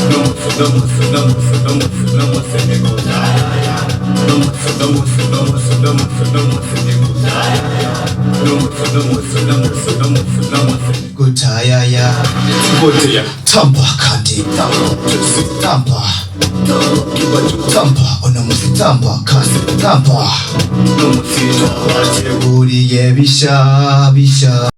No munsi, no munsi, no munsi, no munsi ni gutya. No munsi, no munsi, no munsi, no munsi, no munsi ni gutya. No munsi, no munsi, no munsi, no munsi, no munsi ni Gutayaya. gutya. Tamba kandi tamba, tamba uno munsi, tamba kandi tamba. No munsi Twateguriye bisha bisha.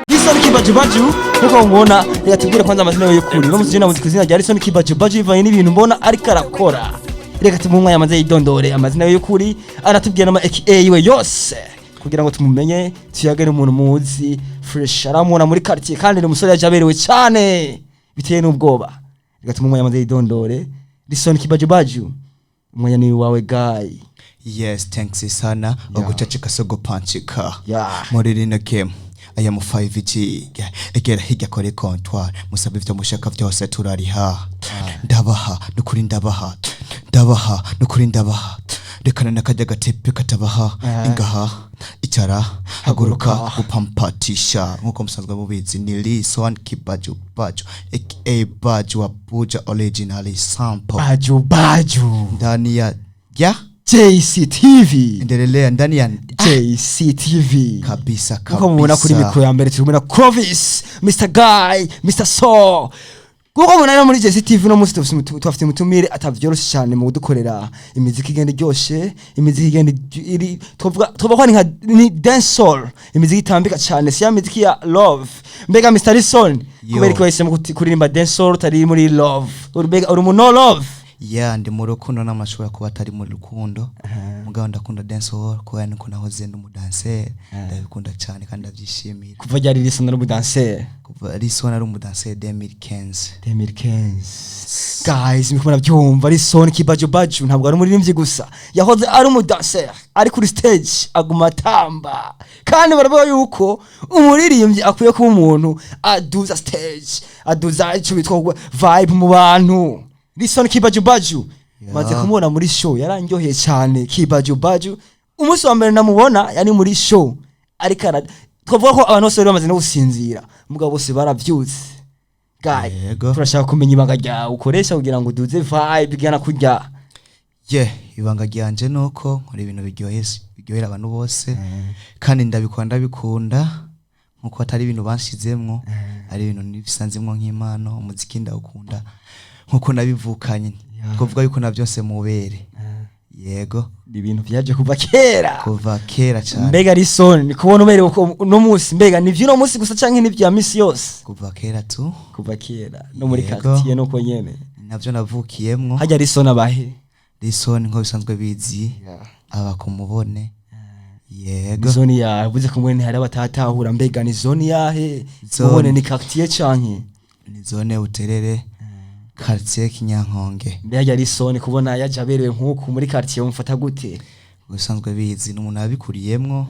Lison Kibajubaju, nkuko mubona, reka tubwire kwanza amazina yiwe y'ukuri. Uno musi namuzi ku izina rya Lison Kibajubaju bivanye n'ibintu mbona ariko arakora. Reka tumuhe umwanya amaze yidondore amazina yiwe y'ukuri, aratubwira n'ama AKA yiwe yose kugira ngo tumumenye, tuyage n'umuntu muzi fresh aramubona muri quartier, kandi ni umusore yaje aberewe cyane biteye n'ubwoba. Reka tumuhe umwanya amaze yidondore. Lison Kibajubaju, umwanya ni wawe guy. Yes, thanks sana. Oguceceka so gupanchika. Muri rino game aya mu 5G, yeah. Egera hirya kuri comptoir, musabe ivyo mushaka vyose, turariha. Ndabaha nukuri, ndabaha, ndabaha nukuri, ndabaha. Rekana nakajya gatepe katabaha. Ingaha icara, haguruka gupampatisha. Nkuko musanzwe mubizi, ni Lison Kibaju Baju aka Baju wa Buja, originally sample. Baju Baju. Ndani ya JCTV. Endelea ndani ya JCTV. Kabisa. Nkuko mubona kuri Kabisa. mikoro ya mbere turi kumwe na Clovis, Mr Guy, Mr So. Kuko mubona rero muri JCTV no munsi tubafite umutumire atavyoroshe cyane mu kudukorera imiziki igenda iryoshe, imiziki igenda iri twavuga ko ni nka ni dancehall, imiziki itambika cyane, si ya miziki ya love. Mbega Mr Lison, Yo. kubera ko wahisemo kuririmba dancehall utari muri love? Uri mbega uri mu no love? Yeah, ndi mu rukundo n'amashuri kuba atari mu rukundo, mugabo ndakunda dancehall kubera niko nahoze ndi umudanseri, ndabikunda cyane kandi ndabyishimira. Kuva ryari Lison ari umudanseri? Kuva Lison ari umudanseri, 2015. 2015. Guys, muriko murabyumva, Lison Kibajubaju ntabwo ari umuririmbyi gusa, yahoze ari umudanser, ari kuri stage aguma atamba, kandi baravuga yuko umuririmbyi akwiye kuba umuntu aduza stage, aduza ico bitwa vibe mu bantu. Lison Kibajubaju, maze kumubona muri show yarandyoheye cyane. Kibajubaju, umunsi wa mbere namubona yari muri show ariko twavuga ko abantu bose bari bamaze no gusinzira, mugabo bose baravyutse. Guy, Yego. turashaka kumenya ibanga ryawe ukoresha kugira ngo uduze vibe igana kurya. Ye, ibanga ryanje nuko nkora ibintu biryoheye, biryohera abantu bose, kandi ndabikora ndabikunda, nkuko atari ibintu banshizemwo, ari ibintu nibisanzemwo nk'impano. Umuziki ndawukunda nkuko nabivukanye, twavuga yuko na byose mubere, yego. Ni ibintu byaje kuva kera. Kuva kera cyane. Mbega Lison, ni kubona uberewe ko uno munsi, mbega ni vy'uno munsi gusa canke ni vya misi yose? Kuva kera tu. Kuva kera no muri Yego. quartier nuko nyene? Navyo navukiyemwo. Harya Lison abahe? Lison nko bisanzwe bizi, aba kumubone, yego. Ni zone yahe? Uvuze kumwe hari abatatahura, mbega ni zone yahe? Mubone ni quartier canke? Ni zone Buterere, quartier Kinyankonge. Mbega harya Lison, kubona yaje aberewe nk'uku muri quartier, umufata gute? Bisanzwe bizi ni umuntu yabikuriyemwo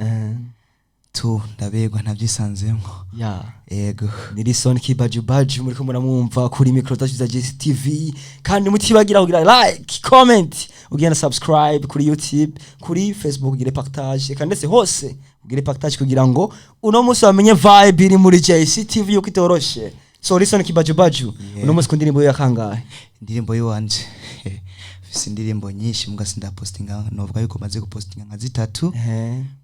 tu, ndaberwa ntabyisanzemwo. Yego. Ni Lison Kibajubaju muriko muramwumva kuri micro zacu za JCTV, kandi mutibagira kugira like, comment, ugira na subscribe kuri YouTube, kuri Facebook, ugire partage, eka ndetse hose ugire partage kugira ngo uno munsi bamenye vibe iri muri JCTV yuko itoroshe. So Lison Kibajubaju, uno munsi ku ndirimbo ya kangahe? Indirimbo yiwanje, mfise indirimbo nyinshi muga sindapostinga, novuga yuko maze gupostinga nka zitatu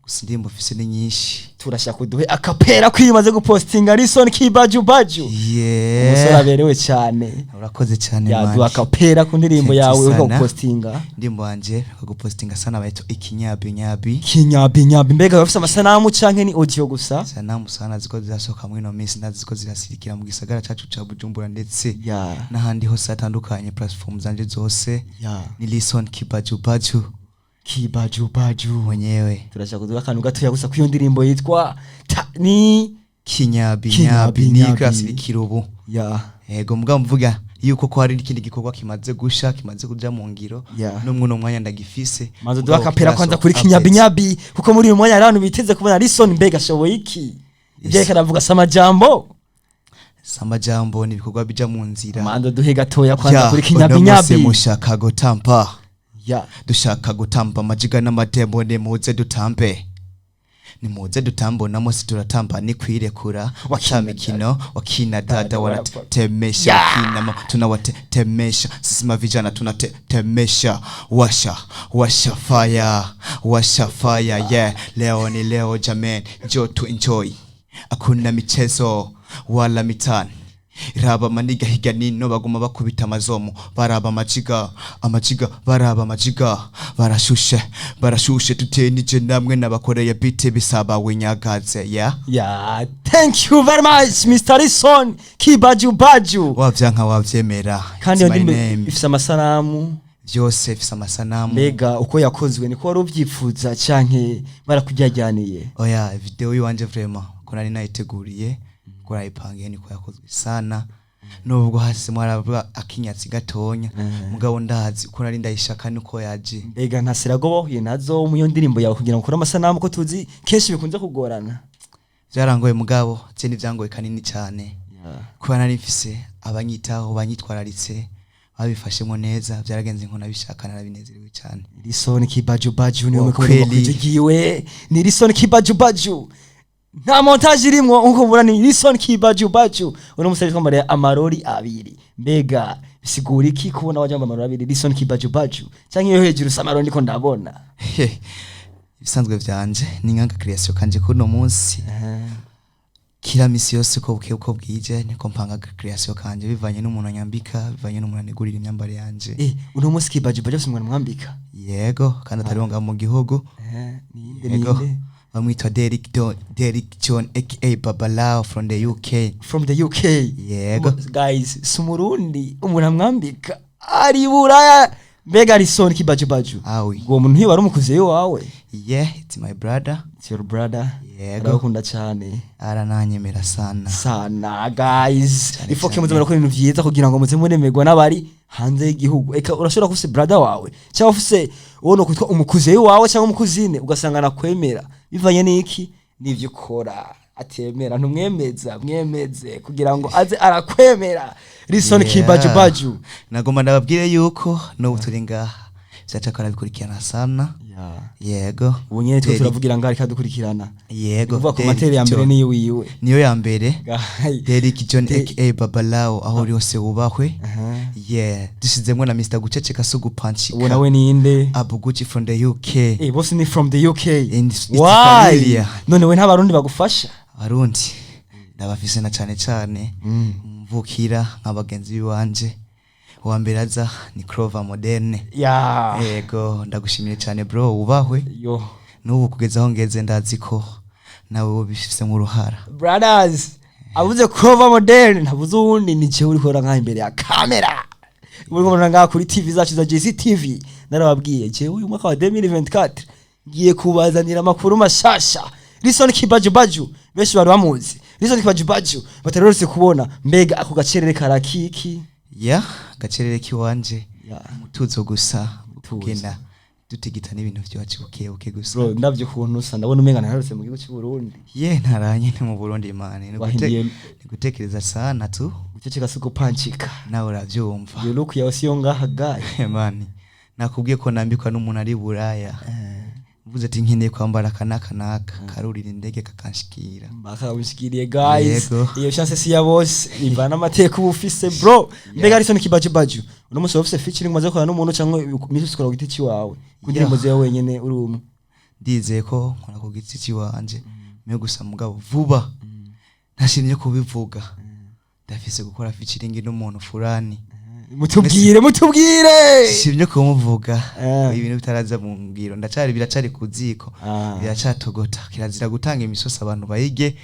gusa, indirimbo mfise ni nyinshi. Turashaka kuduhe akapera ko iyo umaze gupostinga, Lison Kibajubaju, umusore aberewe cyane. Urakoze cyane, Yaduha man. akapera ku ndirimbo Thank you yawe uheruka sana. gupostinga. Indirimbo wanje gupostinga sana bayita Ikinyabi Nyabi. Kinyabi Nyabi, mbega bafise amasanamu canke ni audio gusa? Sanamu sana ziko zirasohoka muri ino minsi, ndazi ziko zirasirikira mu gisagara cacu ca Bujumbura ndetse n'ahandi hose hatandukanye, platform zanje zose. Ni Lison Kibajubaju. Kibajubaju. Mwenyewe. Turashaka kuduha akantu gatoya gusa kw'iyo ndirimbo yitwa ni Kinyabi Kinyabi Nyabi niyo Nyabi. irasirikira ubu. Yego, mugabo mvuga yuko ko hari n'ikindi gikorwa kimaze gusha, kimaze kuja mu ngiro, no mwuno mwanya ndagifise. Maze duha Mugabo akapera kwanza kuri kirasohoka Kinyabi update. Nyabi, kuko muri uyu mwanya hari abantu biteze kubona Lison, mbega ashoboye iki? Ibyo ariko aravuga si amajambo. Samajambo ni ibikorwa bija mu nzira. Mando duhe gatoya kwanza Ya, kuri uno kinyabinyabi. munsi mushaka gutamba, Ya. dushaka gutamba amajiga n'amadembo, nimuze dutambe, nimuze dutambe. Uno munsi turatamba ni kwirekura, Wakina wakamikino wakina dada wanatetemesha, Yeah. wakina mama tunawatetemesha, sisi mavijana tunatetemesha. Washa washa fire, washa fire, yeah. Leo ni leo jamen, njo tu enjoy, akuna michezo wala mitani. Raba maniga higa nino baguma bakubita amazomo, baraba amajiga amajiga, baraba amajiga barashushe barashushe, tutenije namwe nabakoreye bite bisaba winyagaze, yeah. Yeah, thank you very much, Mr. Lison Kibaju Baju. Wavyanka wavyemera. Kandi It's iyo my ndirimbo name. ifise amasanamu? Vyose ifise amasanamu. Mbega uko yakozwe niko wari uvyipfuza canke barakujyajyaniye? Oya, video yiwanje vraiment ko nari nayiteguriye, ko nayipangiye, niko yakozwe sana, nubwo hasi mwaravuga akinyatsi gatonya, mugabo ndazi uko nari ndayishaka niko yaje. Mbega nta sirago wahuye nazo mu iyo ndirimbo yawe kugira ngo ukore amasanamu, ko tuzi kenshi bikunze kugorana? Vyarangoye, mugabo je ntivyangoye kanini cyane kuba nari mfise abanyitaho banyitwararitse, babifashemo neza, byaragenze nko nabishaka, narabinezerewe cyane. Lison Kibaju Baju niwe Wa mwe kumva kweli. kujigiwe ni Lison Kibaju Baju, nta montage irimwo nkuko mubona, ni Lison Kibaju Baju. Uno musore twambariye amarori abiri, mbega bisigura iki kubona wajya wambaye amarori abiri, Lison Kibaju Baju? Canke iyo hejuru si amarori ndiko ndabona? Ibisanzwe vyanje ni nkanga creation kanje kuno munsi, kila misi yose uko bukeye uko bwije niko mpanga creation kanje, bivanye n'umuntu anyambika, bivanye n'umuntu anegurira imyambaro yanje. Uno munsi Kibaju Baju afise umwana mwambika? Yego, kandi atari ngaho mu gihugu. Ninde? Yego. Ninde? Bamwitwa Derek Don, Derek John aka Babalao from the UK. From the UK? Yego. Guys, si umurundi, umuntu amwambika ari buraya. Mbega Lison Kibaju Baju, Awi. uwo muntu ntiwari umukuzeyo wawe? Yeah, it's my brother. It's your brother? Yego. Aragukunda cyane? Arananyemera sana. Sana guys. Cyane Ifoke cyane. muze murakora ibintu vyiza kugira ngo muze muremerwa n'abari hanze y'igihugu. Eka urashobora kuba ufise brother wawe cyangwa ufise uwo no kwitwa umukuzeyo wawe cyangwa umukuzine, ugasanga nakwemera bivanye n'iki n'ivyo ukora. Atemera ntumwemeza, mwemeze kugira ngo aze arakwemera. Lison Yeah. Kibaju Baju. Nagomba ndababwire yuko n'ubu turi ngaha vyacako arabikurikirana sana. Yego. Ubu nyene twe Derek- turavugira ngaho ariko adukurikirana. Yego. Kuvuga ku Derek materi ya mbere John. niyo wiwe. Niyo ya mbere. Guy. Derek John aka Babalao, aho uri hose wubahwe. Yeah, dushizemwo na Mr Guceceka sugupanchika. Uwo nawe ninde? Abuguchi from the UK. Bose ni from the UK? And it's Why? familiar. None we nta barundi bagufasha? Abarundi ndabafise, na cane cane mvukira nka bagenzi biwanje. Uwa mbere aza ni Clover Moderne. Ya. Yego, ndagushimiye cyane bro, wubahwe. Yo. N'ubu kugeza aho ngeze ndazi ko nawe ubifisemo uruhara. Brothers, abuze Clover Modern ntabuze uwundi, ni jewe uriko ngaha imbere ya kamera, uri kubona ngaha kuri TV zacu za JCTV. Narababwiye jewe uyu mwaka wa 2024 ngiye kubazanira amakuru mashasha. Lison Kibaju Baju benshi bari bamuzi, Lison Kibaju Baju batarorose kubona. Mbega ako gacerere karakiki? Ya, gacerere kiwanje, Ya. umutuzo gusa. Umutuzo. Kugenda dutigita n'ibintu vyacu buke buke gusa. Bro, ndavye ukuntu usa ndabona umenga ntararose mu gihugu cy'u Burundi. Ye, ntaranye ni mu Burundi mane. Wahinduye- Ni gutekereza sana tu. Guceceka si gupancika. Nawe uravyumva. Iyo look yawe siyo ngaha guy. Mani, nakubwiye ko nambikwa n'umuntu ari Buraya, mvuze ati nkeneye kwambara aka n'aka n'aka, karurira indege kakanshikira. Bakabushikiriye guys. Yego. Iyo chance si ya bose, bivana n'amateka uba ufise bro. Mbega Alison Kibaju Baju, uno munsi waba ufise featuring umaze gukorana n'umuntu cyangwa imisi ukora ku giti ciwawe ku ndirimbo zawe wenyene uri umwe? Ndizeye ko nkora ku giti ciwanje mwe gusa, mugabo vuba ntashimye kubivuga, ndafise gukora featuring n'umuntu fulani. Mutubwire, mutubwire. Shimye kumuvuga. Ibintu bitaraza mu ngiro, ndacari biracari ku ziko. Biracatogota, kirazira gutanga imisosi abantu bayige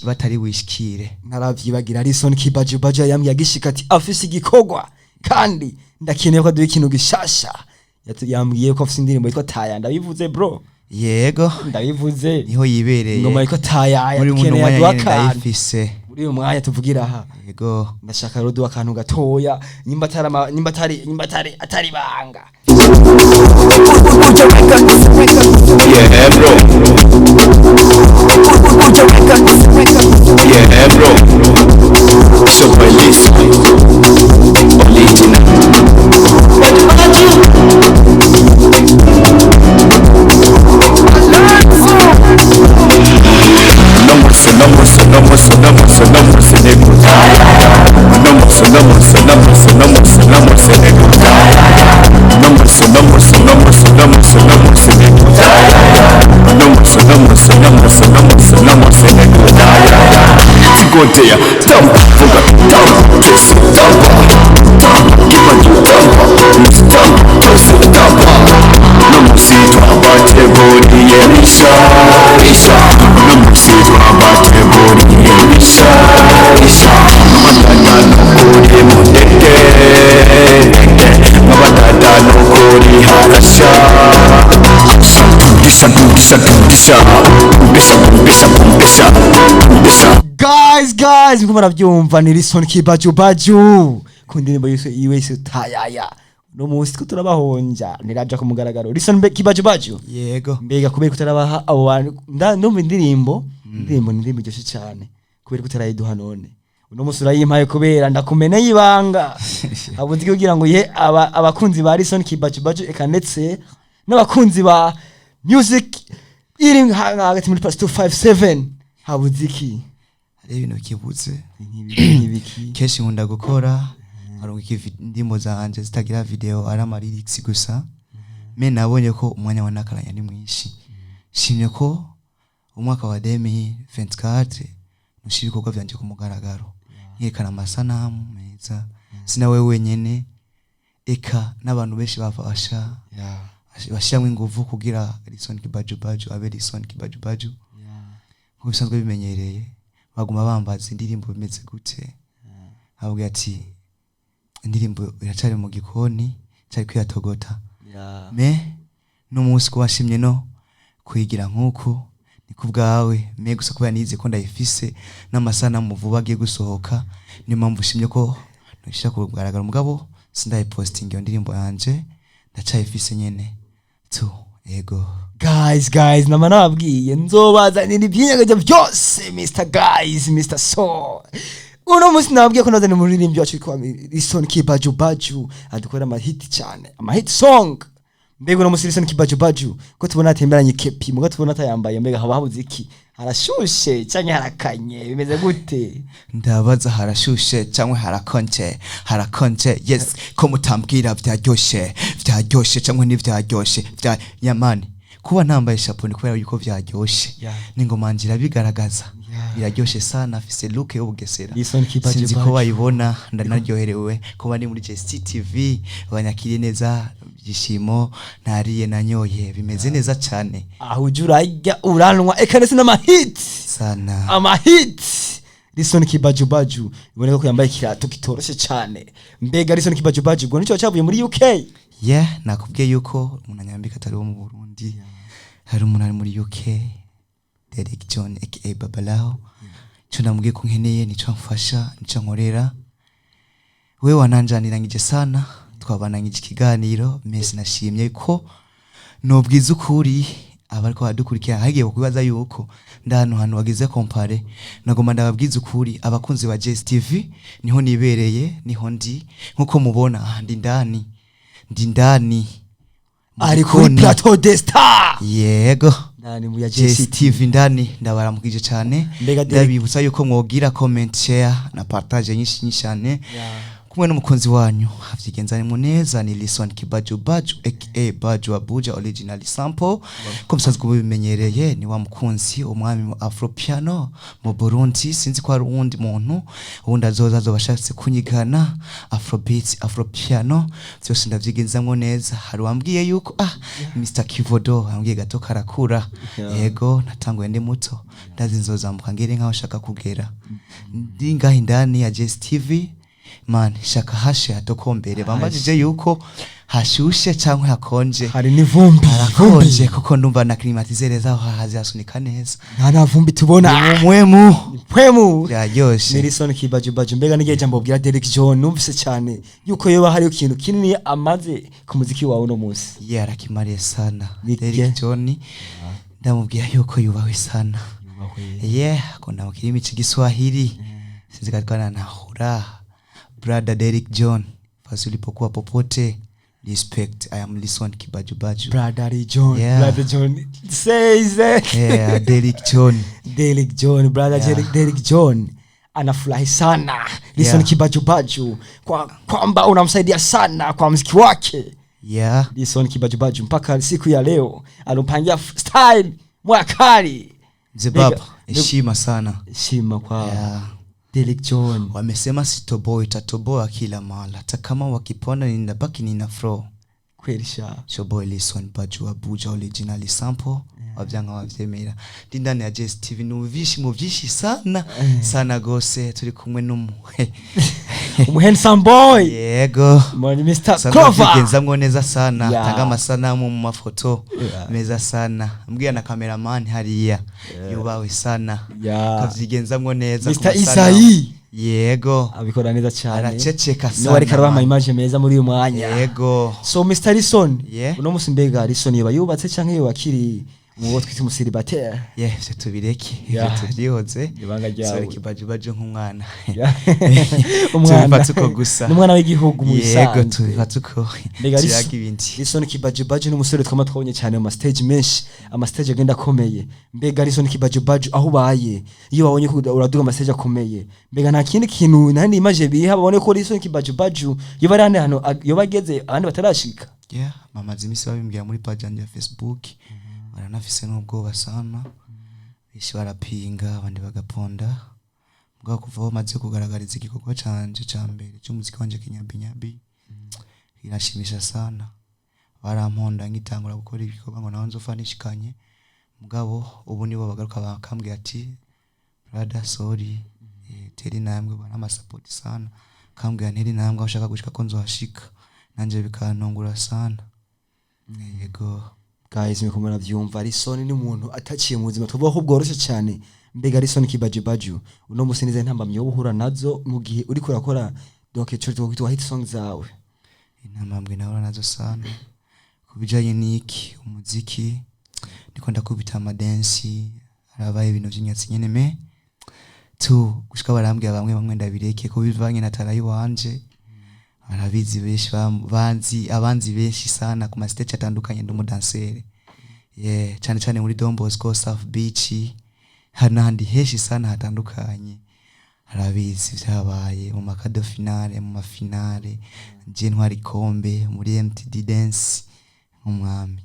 batari wishikire. Ntaravyibagira, Alison Kibaju Baju yambwiye agishika ati afise igikorwa kandi ndakeneye ko aduha ikintu gishasha. Yambwiye ko afise indirimbo yitwa Taya. Ndabivuze bro? Yego. Ndabivuze. Niho yibereye. Ingoma yitwa Taya Muri muno dukeneye mwanya aduha nyene akantu. ndayifise. Muri uyu mwanya tuvugira aha? Yego. Ndashaka rero duha akantu gatoya, nimba atari nimba atari nimba atari atari banga. Yeah, bro. Yeah, bro. It's your boy Listen, original. No mercy, no mercy, no mercy, no mercy, no mercy, nigga. No mercy, no mercy, no mercy, no mercy, no mercy, nigga. No mercy, no mercy, no mercy, no mercy, no mercy, nigga. No mercy, no mercy, no mercy, no mercy, no mercy, nigga. To go there, dump, fuga, dump, kiss, dump, dump, give a dump, dump, kiss, dump. No mercy, twabateguriye bisha, bisha. No mercy, twabateguriye bisha, bisha. Mabadada nukuri mundeke, ndeke. Mabadada nukuri harasha. Bisha, bisha, bisha, bisha, bisha, bisha, bisha. Guys, guys, mko murabyumva, ni Lison Kibaju Baju ku ndirimbo yise iwe yise Tayaya. No munsi ko turabahonja ntiraja ku mugaragaro. Lison Kibaju Baju. Yego. Mbega kubera kutarabaha abo bantu, ndumva indirimbo ni indirimbo iryoshye cyane, kubera kutarayiduha none uno munsi urayimpaye kubera ndakumeneye ibanga abo nzi kugira ngo ye abakunzi ba Lison Kibaju Baju eka ndetse n'abakunzi ba music iri hagati muri plus 257 habuze iki? Hari ibintu kibuze. Nk'ibiki? Kenshi nkunda gukora nkarungika indirimbo zanje zitagira video, ari ama lyrics gusa. Me nabonye ko umwanya wa nakaranya ni mwinshi, shimye ko umwaka wa 2024 nushyira ibikorwa byanje ku mugaragaro, nkerekana amasanamu meza, sinawe wenyene, eka n'abantu benshi bafasha bashyiramo ingufu kugira Lison Kibaju Baju abe Lison Kibaju Baju nkuko bisanzwe bimenyereye. Baguma bambaza indirimbo bimeze gute, ababwira ati indirimbo iracari mu gikoni, cari kwiyatogota. Me n'umunsi kuba nshimye no kuyigira nk'uku ni ku bwawe, me gusa kubera nize ko ndayifise n'amasanamu vuba agiye gusohoka, niyo mpamvu nshimye ko nishira ku mugaragaro. Mugabo sindayipostinga iyo ndirimbo yanje, ndacayifise nyene tu, ego. Guys, guys, nama nababwiye nzobazanira ibyinyegeje byose, Mr Guys, Mr So. Uno munsi nababwiye ko nazanye umuririmbyi wacu witwa Lison Kibaju Baju, adukorera amahiti cyane, amahit song. Mbega uno munsi Lison Kibaju Baju ko tubona atemberanye kepi, muga tubona atayambaye, mbega haba habuze iki? Harashushe canke harakanye, bimeze gute? Ndabaza, harashushe cyangwa harakonje? Harakonje, yes. Ko mutambwira vyaryoshe, vyaryoshe cyangwa ntivyaryoshe? Vya yamani kuba ntambaye chapeau ni kubera yuko vyaryoshe. N'ingoma ngira bigaragaza biraryoshe sana, afise look y'ubugesera. Lison Kibaju Sinzi ko Baju. bayibona. Ndanaryoherewe kuba ndi muri JCTV, banyakiriye neza, ibyishimo, nariye nanyoye, bimeze neza cyane. Aho ujya urarya uranwa eka ndetse n'amahiti Sana. Amahiti. Lison Kibaju Baju iboneka ko yambaye ikirato kitoroshe cyane. Mbega Lison Kibaju Baju ubwo nicyo cyavuye muri UK? Yeah, nakubwiye yuko umuntu anyambika atari uwo mu Burundi. Hari umuntu ari muri UK, Derek John aka Babalao. Ico namubwiye ko nkeneye, nico amfasha, nico nkorera. We wananjanirangije sana, twabanangije ikiganiro mesi. Nashimye ko nobwiza ukuri abariko baradukurikira, hagiye kubibaza yuko ndahano hantu wagize compare. Nagoma ndababwiza ukuri abakunzi ba Jazz TV, niho nibereye, niho ndi nkuko mubona aha, ndi ndani, ndi ndani mu Ari kuri gikoni. Plateau des Stars. Yego. Ndani mu ya Jazz JCT TV ndani, ndabaramukije cyane. Mbega Derek- Ndabibutsa yuko mwogira comment, share na partage nyinshi nyinshi cyane. Kumwe n'umukunzi wanyu havyigenza ni neza, ni Lison Kibaju Baju aka Baju Abuja original sample, ko musanzwe mubimenyereye. Ni wa mukunzi umwami mu Afro piano mu Burundi. Sinzi ko hari uwundi muntu uwundi azoza azoba ashatse kunyigana. Afrobeat, Afro piano, byose ndavyigenzamwo neza. Hari uwambwiye yuko Mr Kivodo ambwiye gato karakura. Yego, natanguye ndi muto, ndazi nzozamuka ngere nkaho nshaka kugera. Ndi ngaha indani ya Jazz TV man, shaka hashe hatokombere. Bambajije yuko hashushe cyangwa hakonje. Hari n'ivumbi. Harakonje kuko ndumva na climatiseur zaho hazasunika neza. Nta na vumbi tubona. Mwemu. Pwemu. Byaryoshe. Nelson Kibaju Baju, mbega n'igihe jambo bwira Derek John, numvise cyane yuko yoba hariyo ikintu kinini amaze ku muziki wawe uno munsi. Ye, arakimariye sana. Ni Derek John ndamubwira yuko yubahwe sana. Ye, akunda mu kirimi cy'igiswahili. Sinzi ko ananahura. Brother Derek John, fasi ulipokuwa popote, respect. I am Lison Kibajubaju. Brother John. Yeah. Brother John says it. Yeah, Derek John. Derek John, brother. Yeah. Derek John anafurahi sana Lison Kibajubaju kwa kwamba unamsaidia sana kwa mziki wake. Lison Kibajubaju mpaka siku ya leo alompangia style mwakali. Mzee baba, heshima sana. Heshima kwa Derek John. Wamesema sitoboa, itatoboa kila mara, hata kama wakipona ninabaki nina flow. Kweli sha. Shoboy Lison Baju Abuja, original sample, wavyanga wavyemera. Ndi ndani ya Jazz TV mu vyinshi sana sana gose, turi kumwe n'umu Umu handsome boy. Yego. Mwana Mr. Sanzwe Clover. avyigenzamwo neza sana. Tanga amasanamu mu mafoto meza sana, mbwira na cameraman hariya yubawe sana. Kavyigenzamwo neza ku Mr. masanamu. Isai. Yego. Abikora neza cyane. Araceceka Niwe sana. ariko arabaha image meza muri uyu mwanya. Yego. So Mr. Lison, Yeah. uno musi mbega Lison yoba yubatse canke yoba akiri mu bo twita umusiribateri? Yeah, ivyo tubireke. Ivyo tuvyihoze. Ibanga ryawe. Sorry, kibajubaju nk'umwana. Umwana. Tubifate uko gusa. N'umwana w'igihugu mu Yego, bisanzwe. tubifate uko. Mbega Tuyaga ibindi. Lison Kibajubaju n'umusore twama twabonye cyane mu mastage menshi, amastage agenda akomeye. Mbega Lison Kibajubaju aho ubaye, iyo babonye ko uraduga amastage akomeye, mbega nta kindi kintu, nta yindi image biha babone ko Lison Kibajubaju yoba ari ahandi hantu yoba ageze abandi batarashika? Yeah, bamaze iminsi babimbwira muri page yanjye ya Facebook. Baranafise n'ubwoba sana, benshi barapinga, abandi bagaponda. Mugabo kuva aho maze kugaragariza igikorwa canje ca mbere c'umuziki wanje Kinyabinyabi, birashimisha sana. Baramponda ngitangura gukora ibikorwa ngo naho nzofa nishikanye, mugabo ubu nibo bagaruka bakambwira ati: "Brother, sorry, tera intambwe." Baramasapoti sana, kambwira ntera intambwe aho ushaka gushika ko nzohashika, nanje bikantungura sana. Yego. Guys, muriko muravyumva, Lison ni umuntu ataciye mu buzima tuvuga ko bworoshye cyane. Mbega Lison Kibajubaju, uno musi nize ntambamyi wo uhura nazo mu gihe uriko urakora, donc ico twokwita hit song zawe? Intambwe nahura nazo sana ku bijanye n'iki umuziki, ndiko ndakubita amadensi, harabaye ibintu vy'inyatsi nyene me tu gushika barambwira bamwe bamwe ndabireke ko bivanye na tara yiwanje. Barabizi benshi, banzi, abanzi benshi sana ku mastage atandukanye ndi umudansere, yeah, cyane cyane muri Don Bosco, South Beach, hari n'ahandi henshi sana hatandukanye. Harabizi vyabaye mu makado finale, mu mafinale je ntwara ikombe muri MTD Dance nk'umwami.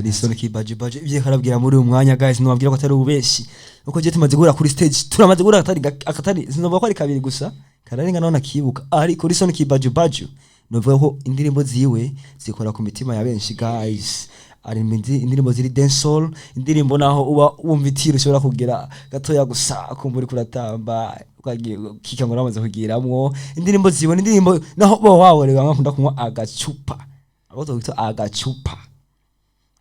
Lison Kibajubaju ibyo karabwira muri uyu mwanya, guys, nubabwira ko atari ububeshi, uko je tumaze guhura kuri stage, turamaze guhura akatari sinovuga ko ari kabiri gusa, kararenga naho nakibuka. Ariko Lison Kibajubaju novuga ko indirimbo ziwe zikora ku mitima ya benshi, guys. Ari indirimbo ziri dancehall, indirimbo naho uba wumva itiro ushobora kugira gatoya gusa kumva uriko uratamba ukagiye kika ngo uramaze kugiramwo. Indirimbo ziwe ni indirimbo naho bo waworega nkakunda kunywa agacupa, abo twita agacupa,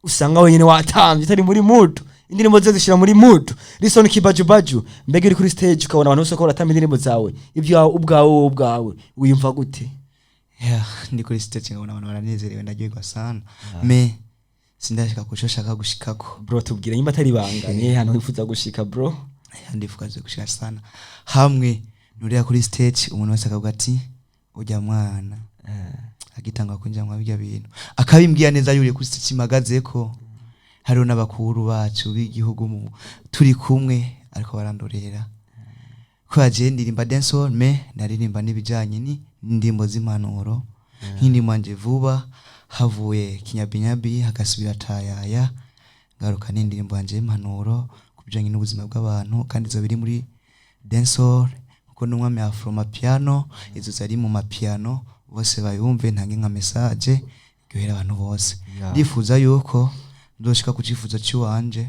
usanga wenyine watambye utari muri mood, indirimbo ze zishira muri mood. Lison Kibajubaju, mbega uri kuri stage ukabona abantu bose ko baratamba indirimbo zawe, ibyo ubwawe, wowe ubwawe wiyumva gute? Yeah, ndi kuri stage nkabona abantu baranezerewe, ndaryoherwa sana, me sindashika kuco shaka gushikako. Bro, tubwire nyimba atari ibanga, nihe hantu wifuza gushika, bro? Ndifuza gushika sana hamwe nurira kuri stage umuntu wese akavuga ati: "Ujya mwana agitanga kwinjira mu bijya bintu," akabimbwira neza yuriye kuri stage impagazeko, hariho n'abakuru bacu b'igihugu turi kumwe ariko barandorera kubera je ndirimba dancehall, me naririmba n'ibijanye ni n'indirimbo z'impanuro, nk'indirimbo yanje vuba havuye Kinyabinyabi hagasubira Tayaya, ngaruka n'indirimbo yanje y'impanuro ku bijanye n'ubuzima bw'abantu, kandi izo biri muri dancehall kuko n'umwami afro mapiano, izo zari mu mapiano bose bayumve, ntange nka message iryohera abantu bose. Ndifuza yuko nzoshika ku cifuzo ciwanje,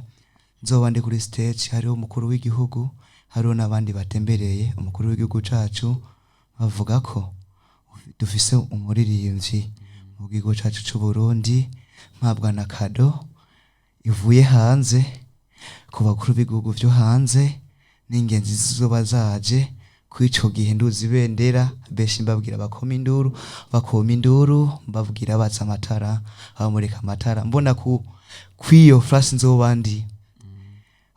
nzoba ndi kuri stage hariho umukuru w'igihugu, hariho n'abandi batembereye umukuru w'igihugu cacu, bavuga ko dufise umuririmbyi mu gihugu cacu c'u Burundi, mpabwa na cadeau ivuye hanze ku bakuru b'ibihugu vyo hanze n'ingenzi zizoba zaje. Kw'ico gihe nduzi ibendera, benshi mbabwira bakoma induru, bakoma induru, mbabwira batsa amatara, abamurika amatara, mbona ku kw'iyo flash nzoba ndi.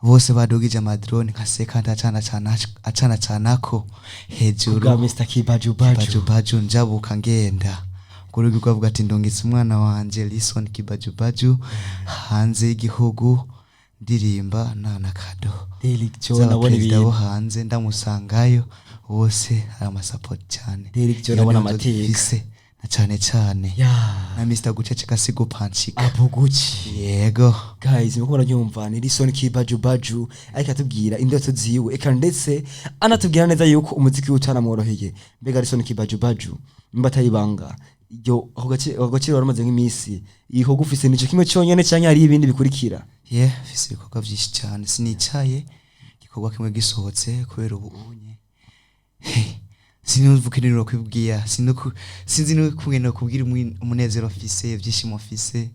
Bose badugije amadrone nkaseka, ndacana cana acana canako hejuru Bwa Mr Kibaju Baju. Baju baju njabuka ngenda kurugi rwavuga ati ndungitse umwana wanje Lison Kibajubaju hanze y'igihugu, ndirimba nana kado Derek John abona z'abaperezida bo ibintu. hanze, ndamusangayo bose ari amasapoti cyane. Derek John Iyo abona niyo nzozi amateka. mfise, na cane cane Ya. na Mr Guceceka sigupanchika. Abuguchi. Yego. Guys, muriko murabyumva, ni Lison Kibaju Baju ariko atubwira indoto ziwe, eka ndetse anatubwira neza yuko umuziki we utanamworoheye. Mbega Lison Kibaju Baju, nimba atayibanga, iryo ako gaciro waramaze nk'iminsi igikorwa ufise nico kimwe cyonyene canke hari ibindi bikurikira? Ye, mfise ibikorwa vyinshi cyane, sinicaye igikorwa kimwe gisohotse kubera ubu unye sinumva ukeneye kwibwira, sinzi n'ukungene kubwira umunezero mfise, ibyishimo mfise.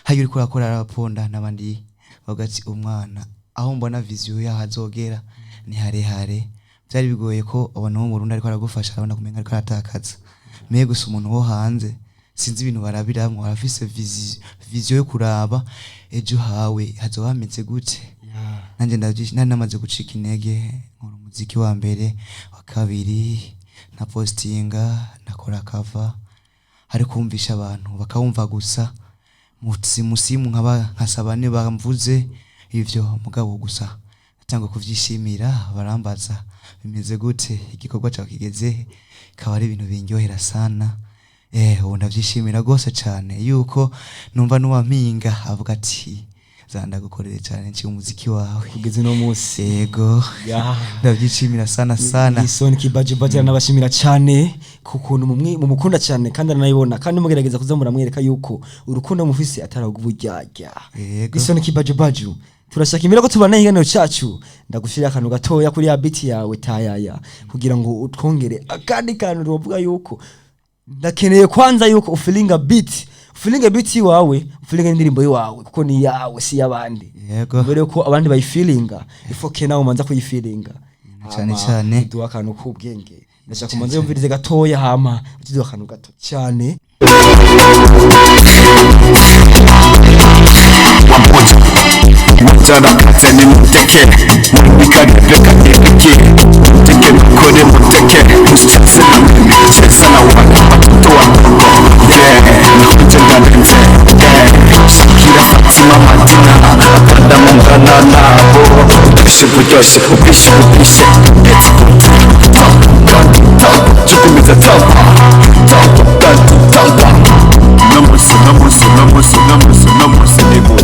Hayo uriko urakora araponda n'abandi bavuga ati umwana aho mbona vision yaho azogera ni harehare. Byari bigoye ko abantu bo mu Burundi ariko aragufasha, arabona kumenga ariko aratakaza mbe gusa umuntu wo hanze, sinzi ibintu barabiramwo, arafise vision yo kuraba ejo hawe hazoba hameze gute. Nanjye nari namaze gucika intege, nkora umuziki wa mbere, wa kabiri, na postinga, nakora cover, hari kumvisha abantu bakawumva gusa musimu, nkaba nkasaba bamvuze ivyo mugabo gusa natangwe kuvyishimira, barambaza bimeze gute, igikorwa cyawe kigeze, ikaba ari ibintu bindyohera sana. Ubu ndavyishimira rwose cyane yuko numva n'uwampinga avuga ati zandagukorere cyane nci umuziki wawe Kugeza uno munsi. Yego. Ndabyishimira sana sana. Lison Kibaju Baju aranabashimira cyane ku kuntu mumukunda cyane, kandi aranabibona, kandi mugerageza kuza muramwereka yuko urukundo mufise atari uburyarya. Yego. Lison Kibaju Baju, turashaka imbere ko tubana ikiganiro cyacu, ndagushirira akantu gatoya kuri ya beat yawe tayaya kugira ngo utwongere akandi kantu tuvuga yuko ndakeneye kwanza yuko ufilinga beat, ufilinga beat iwawe, ufilinga indirimbo iwawe, kuko ni yawe si y'abandi. Yego. Mbere yuko abandi bayifilinga ifoke nawe umanza kuyifilinga. Cyane Hama, cyane. uduha akantu k'ubwenge, ndashaka umanze yumvirize gatoya, hama utuduha akantu gato cyane. Mutarakate ni muteke Mubika rebeka nibiki Muteke mukore muteke Cheza na mimi, cheza na wana Watoto wadogo, yeah Nakuja ndarenze, yeah Shakira, Fatima, Madina Apanda mungana nabo Ubishe buryoshye, ubishe ubishe Let's go to the top, top, Jukumiza top, top, top, top. Namusi, namusi, namusi, namusi, namusi, nego.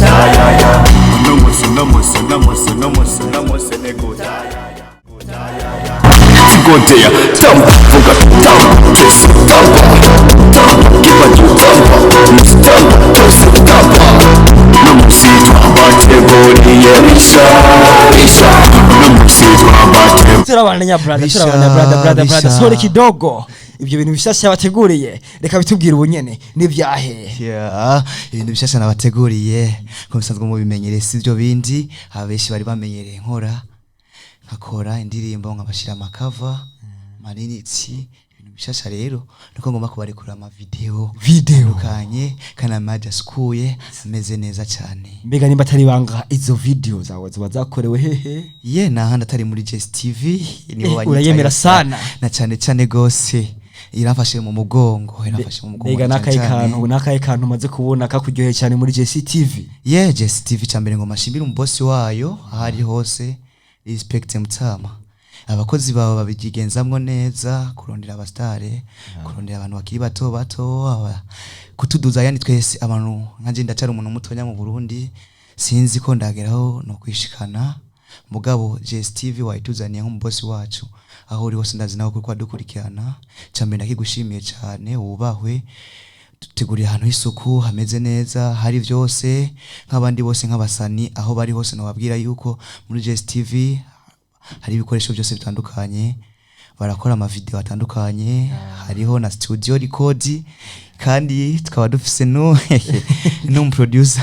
Namusi, namusi, namusi, namusi, namusi, nego. Tigodeya, tamba, vuga, tamba, twese, tamba, tamba, kibaju, tamba, musi, tamba, twese, tamba. Namusi twabateguriye risha, risha. Namusi twabateguriye. Turabandanya brother. Bisha, Turabandanya brother, brother, brother. bisha. Sorry kidogo, ibyo bintu bishasha bateguriye reka bitubwire ubunyene n'ibyahe. Yeah, ibintu bishasha nabateguriye ko bisanzwe mubimenyereye, si byo bindi abenshi bari bamenyereye nkora, nkakora indirimbo nkabashira amakava manini. Tsi ibintu bishasha rero niko ngomba kubarekura ama video Video. atandukanye kandi amaji asukuye ameze neza cyane. Mbega nimba atari ibanga, izo video zawe ziba zakorewe hehe? Ye, nahandi atari muri Jazz TV nibo banyitaye. Urayemera sana. Na cyane cyane gose, irafashe mu mugongo, irafashe mu mugongo. Mbega Cyane n'akahe cyane. kantu, n'akahe kantu umaze kubona kakuryoheye cyane muri JCTV? Ye, Jazz TV cyambere ngo mashimire umubosi wayo aho ari hose, respect mutama, abakozi bawe babigenzamwo neza, kurondera abastare, kurondera abantu bakiri bato bato, kutuduza, yani twese abantu nkanje ndacara umuntu mutonya mu Burundi, sinzi ko ndageraho no kwishikana, mugabo Jazz TV wayituzaniye nk'umubosi wacu, aho uri hose ndazi nawe kuko adukurikirana. Cyambere ndakigushimiye cyane, wubahwe. Duteguriye ahantu h'isuku hameze neza, hari byose nk'abandi bose, nk'abasani aho bari hose nababwira yuko muri Jazz TV hari ibikoresho byose bitandukanye, barakora amavideo atandukanye, hariho na studio record, kandi tukaba dufise n'umuproducer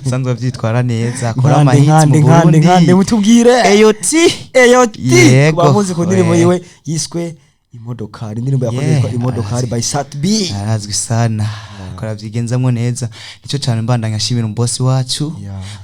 asanzwe avyitwara neza, akora Nkande, amahits nkande, mu nkande, Burundi. Nkande mutubwire. Eyoti. Eyoti. Yego. Bamuzi ku ndirimbo We. yiwe yiswe Imodokari, indirimbo yakoze Yeah, yitwa Imodokari arazi. by Sat B. Arazwi sana. Ariko aravyigenzamwo neza. Nico cane mbandanya ashimira umubosi wacu,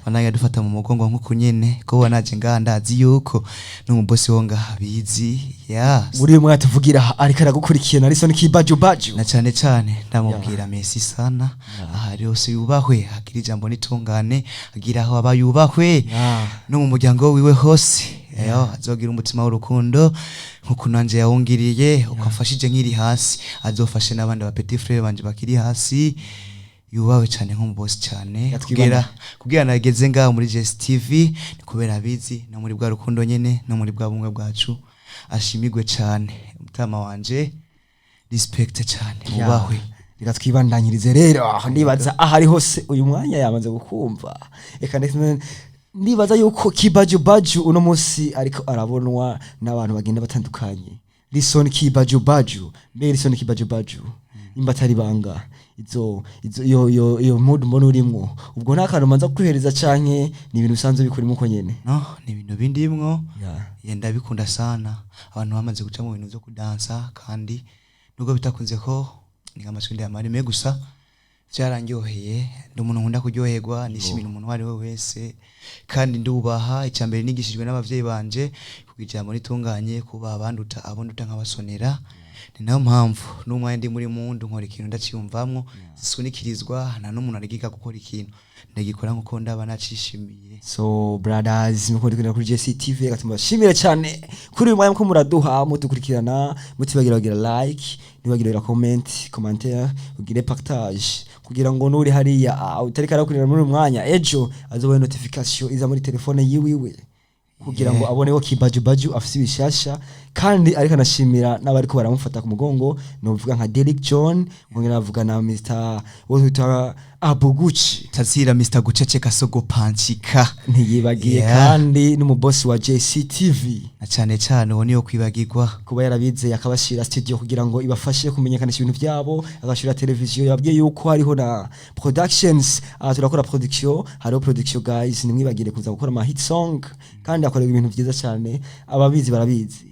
bandanya dufata mu mugongo nk'uku nyene, ko naje ngaha ndazi yuko n'umubosi wo ngaha abizi, yeah. Muri uyu mwanya tuvugira ariko aragukurikirana Lison Kibaju Baju. Na cane cane ndamubwira merci sana, ahari hose yubahwe, agira ijambo n'itungane, agira aho aba yubahwe, no mu muryango wiwe hose. Eyo azogira umutima w'urukundo nkuko nanje yawungiriye, uko amfashije nkiri hasi, azofashe n'abandi ba petit frère banje bakiri hasi. Yubahwe cyane nk'umubosi cyane. Kugira nageze ngaho muri JSTV ni kubera abizi, no muri bwa rukundo nyene, no muri bwa bumwe bwacu. Ashimigwe cyane mutama wanje, respect cyane, ubahwe. Reka twibandanyirize rero. Ndibaza aho ari hose uyu mwanya yamaze gukumva. Reka ndetse ndibaza yuko Kibaju Baju uno munsi ariko arabonwa n'abantu bagenda batandukanye. Lison Kibaju Baju, mbe Lison Kibaju Baju, nimba atari banga, izo izo iyo mood mbona urimwo, ubwo nta kantu manza kwihereza canke ni ibintu bisanzwe bikurimo uko nyene? No, ni ibintu bindimwo. Yeah, ndabikunda sana. Abantu bamaze guca mu bintu vyo kudansa, kandi nubwo bitakunze ko ni nk'amaswi ndayamara gusa vyarandyoheye. Ndi umuntu nkunda kuryoherwa, nishimira umuntu uwo ari we wese, kandi ndubaha. Icya mbere nigishijwe n'abavyeyi banje kugira ijambo ritunganye, kubaha abanduta, abo nduta nkabasonera. Ni nayo mpamvu n'umwanya ndi muri mundu nkora ikintu ndaciyumvamwo, sisunikirizwa nta n'umuntu arigiga gukora ikintu, ndagikora nkuko ndaba nacishimiye. So brothers, muko dukurikirana kuri JCTV, reka tubashimire cyane kuri uyu mwanya muko muraduha mudukurikirana. Mutibagira kugira like, nibagira comment, commentaire, ugire partage, kugira ngo nuri hariya utariko arakurikirana muri uyu mwanya, ejo azobone notification iza muri telefone yiwiwe, kugira ngo abone ko Kibaju Baju afise ibishasha. Kandi ariko anashimira n'abariko baramufata ku mugongo, novuga nka Derek John, nkongera navuga na Mr. wo twita Abuguchi. Tazira Mr Guceceka Sogo Panchika. Ntiyibagiye kandi n'umubosi wa JCTV. Na cane cane uwo niyo kwibagirwa. Kuba yarabizeye akabashira studio kugira ngo ibafashe kumenyekanisha ibintu byabo, agashira televiziyo. Yabwiye yuko hariho na productions, aha turakora production, hariho production guys, nimwibagire kuza gukora ama hit song, kandi akorera ibintu byiza cyane, ababizi barabizi.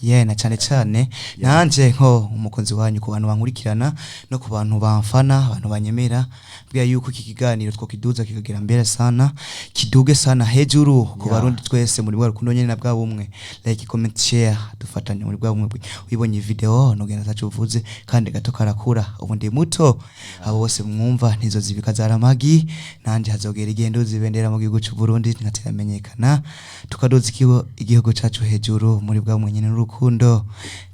Yeah, na cane cane nanje nko umukunzi wanyu, ku bantu bankurikirana no ku bantu bamfana, abantu banyemera, bwiya yuko iki kiganiro twokiduza kikagera mbere sana, kiduge sana hejuru ku Barundi twese muri bwa rukundo nyene na bwa bumwe. Like, comment, share, dufatanye muri bwa bumwe. Wibonye video nugenda tacu uvuze kandi gato karakura. Ubu ndi muto, abo bose mwumva ntizo zibika zaramagi, nanje hazogera igendo zibendera mu gihugu cy'u Burundi nkateramenyekana, tukaduza igihugu cacu hejuru muri bwa bumwe nyene n'urukundo.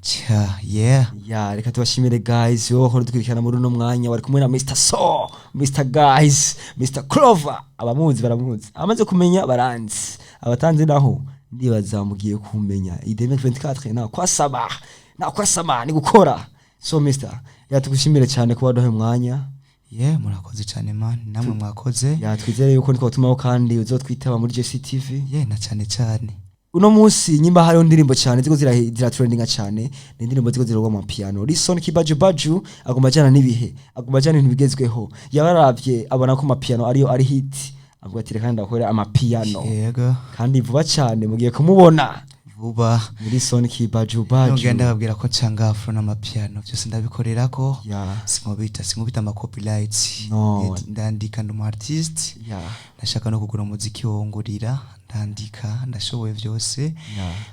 Cha, yeah. Ya, reka tubashimire guys, wowe ukora dukurikirana muri uno mwanya. Wari kumwe na Mr So, Mr Guys, Mr Clover. Abamuzi baramuzi, amaze kumenya baranzi, abatanzi naho ndibaza mugiye kumenya. I 2024 na kwasaba na kwasaba ni gukora. So Mr, reka tugushimire cyane kuba waduhaye umwanya. Yeah, murakoze cyane man, namwe mwakoze. Ya, twizere yuko niko tumaho kandi uzotwitaba muri JCTV. Yeah, na cyane cyane. Uno munsi nyimba hariho indirimbo cyane ziko zira trendinga cyane, ni indirimbo ziko zirogwa mu piano. Lison Kibaju Baju agomba ajana n'ibihe, agomba ajana ibintu bigezweho. Yabaravye abona ko amapiano ariyo ari hit, avuga ati reka ndakora amapiano. Yego. Kandi vuba cyane mugiye kumubona. Vuba. Lison Kibaju Baju. Nongera ndababwira ko ncanga afro n'amapiano byose ndabikorera ko sinkubita ama copyright. No. Ndandika, ndi umu artiste. Ndashaka no kugura umuziki wongurira, ndandika, ndashoboye byose.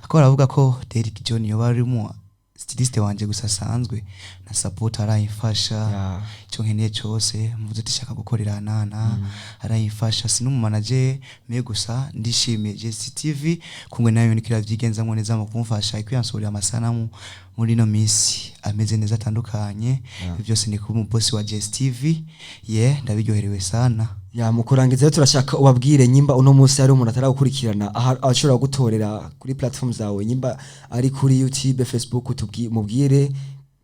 Ako baravuga ko Derek John yoba ari mu styliste wanje gusa asanzwe na support arayimfasha. Icyo nkeneye cyose mvuze ati shaka gukorera nana, arayimfasha. Si n'umu manager me gusa, ndishimiye JCTV kumwe nayo nikira vyigenzamwo neza mu kumfasha ikwiyansorera amasanamu muri no misi ameze neza atandukanye. Byose ni kuba umubosi wa JCTV. Yeah, ndabiryoherewe sana. Ya, mu kurangiza rero turashaka ubabwire nyimba uno munsi hari umuntu ataragukurikirana, ashobora gutorera kuri platform zawe, nyimba ari kuri YouTube, Facebook, mubwire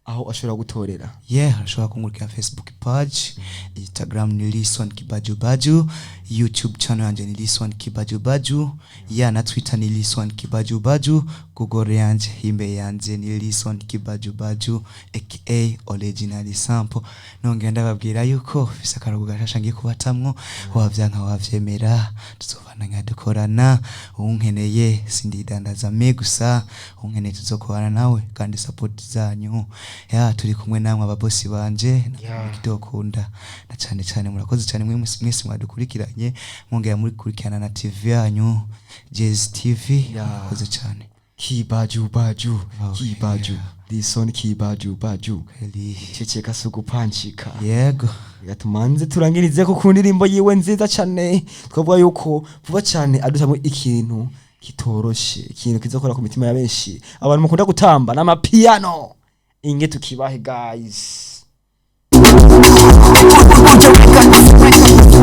aho ashobora gutorera. Yeah, ashobora kungurikira Facebook page, Instagram ni Lison Kibaju Baju. YouTube channel yanje ni Lison Kibajubaju, ya na Twitter ni Lison Kibajubaju, Google yanje, email yanje ni Lison Kibajubaju aka Original Sample. Nongera ndababwira yuko fise akaruhuko gashasha ngiye kubatamwo, wavyanka wavyemera tuzovana nkadukorana. Unkeneye sindidandaza me gusa, unkeneye tuzokorana nawe, kandi support zanyu, ya turi kumwe namwe ababosi banje kidokunda na cyane cyane. Murakoze cyane mwe mwese mwadukurikiranye, mwongera murikurikirana na TV yanyu Jazz TV. Murakoze cyane. Kibaju baju. Oh, Kibaju. yeah. Lison Kibaju baju. Kweli. Ceceka sugupanchika. Yego. Reka tumanze turangirize ko ku ndirimbo yiwe nziza cyane. Twavuga yuko vuba cyane adusamo ikintu kitoroshe, ikintu kizokora ku mitima ya benshi, abantu mukunda gutamba n'amapiano. Inge tukibahe, guys.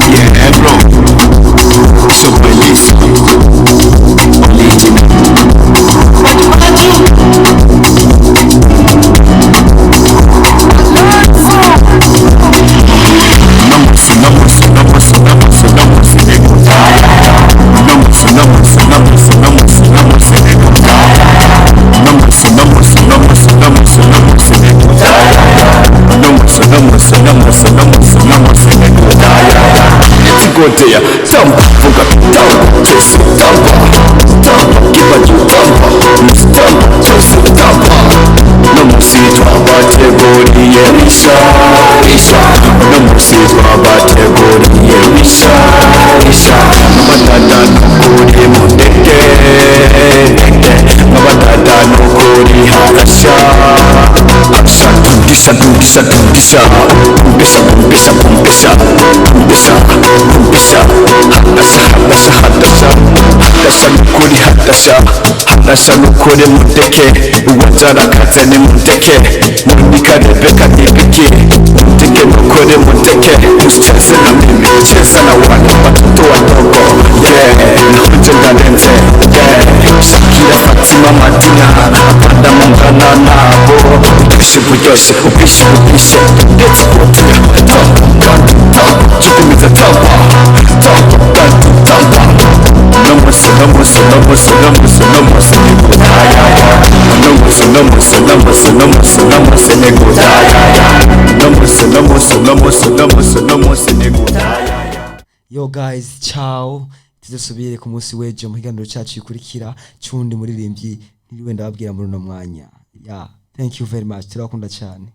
Yeah, bro. Super Lisa. Original. Numbers, numbers, numbers, numbers, numbers, nigga. Numbers, numbers, numbers, numbers, numbers, nigga. Numbers, numbers, numbers, numbers, numbers, nigga. Numbers, numbers, numbers, numbers, numbers, nigga. Let's go there. Jump, fuga, jump, chase, jump, jump, give a jump, jump, chase, jump. No musi twabateguriye bisha bisha, no musi twabateguriye bisha bisha. N'abatata nukuri mundeke ndeke, n'abatata nukuri harasha asha. Tungisha tungisha tungisha tungisha tungisha tungisha tungisha tungisha, hadasha hadasha hadasha hadasha nukuri hadasha hadasha nukuri mundeke. Uwajarakaze ni mundeke, Monika Rebeka nibiki mundeke nukuri mundeke. Usicheze na mimi, cheza na wale watoto wadogo, yeah. Nakuja ndarenze, yeah. Shakira, Fatima, Madina, apanda mungana nabo. Ubishe buryoshye, ubishe ubishe. Let's go to the top, top, top. Chukumiza top, top, top, top. Numbers, numbers, numbers, numbers, numbers, nigga. Numbers, numbers, numbers, numbers, numbers, nigga. Numbers, numbers, numbers, numbers, numbers, nigga. Yo guys, ciao, tuzosubire ku munsi w'ejo mu kiganiro cyacu gikurikira c'uwundi muririmbyi ntiriwe ndababwira muri uno mwanya. Yeah, thank you very much, turabakunda cyane.